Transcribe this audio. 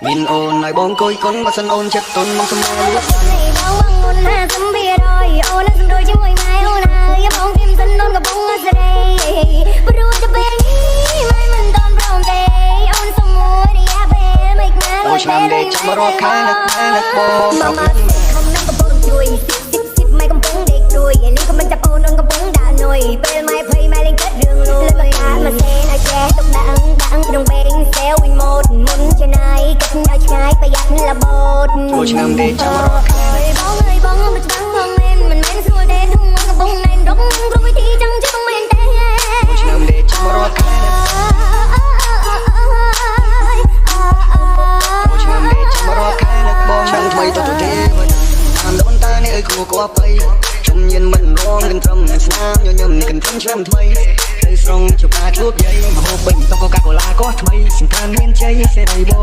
មានអូនឲ្យបងគួយកុនបើសិនអូនចិត្តទុនមកសម្រាប់លួច នេះបងបងមុន50%អូននឹងសំរួលជាមួយម៉ែអូនហើយបងធៀមសិនអូនកំពុងសេរីព្រោះតែពេលនេះម៉ែមិនតន់ព្រមទេអូនសុំមួយរយៈពេលមិនណា ចូលឆ្នាំទេចាំរាប់ខែនឹកម៉ែនឹកបង មកមកខំនឹងកំពុងជួយស៊ីស៊ីស៊ីម៉ែកំពុងដេកជួយលីខំមិនចាប់អូនអូនកំពុងដាក់នុយពេលម៉ែភ័យម៉ែលេងគិតរឿងលួយលើមកមកសេនឲ្យចេះទុកដាក់ដាក់ក្នុងបេងសេវវិញម៉ូតមុនចំណាយគិតឲ្យឆ្ងាយប្រយ័ត្នរបូត ចូលឆ្នាំទេចាំរាប់ខែ បងអើយបងមិនច្បាស់បងមែនមិនមែនស្រួលទេធំកំពុងណែនរកគ្រប់វិធីចង់ជិះមែនទេ ចូលឆ្នាំទេចាំរាប់ខែចូលឆ្នាំទេចាំរាប់ខែនឹកបងឆ្នាំថ្មីទៅទៅទេតាមដូនតានេះអើយគួគប្បីខ្ញុំញៀនមិនរងកន្ត្រឹមស្នាមញញឹមនេះកន្ត្រឹមឆ្នាំថ្មីទៅស្រង់ជបាជួបយាយមហូបពេញតុកូកាកូឡាក៏ថ្មីសង្គ្រាមមានជ័យសេរីបង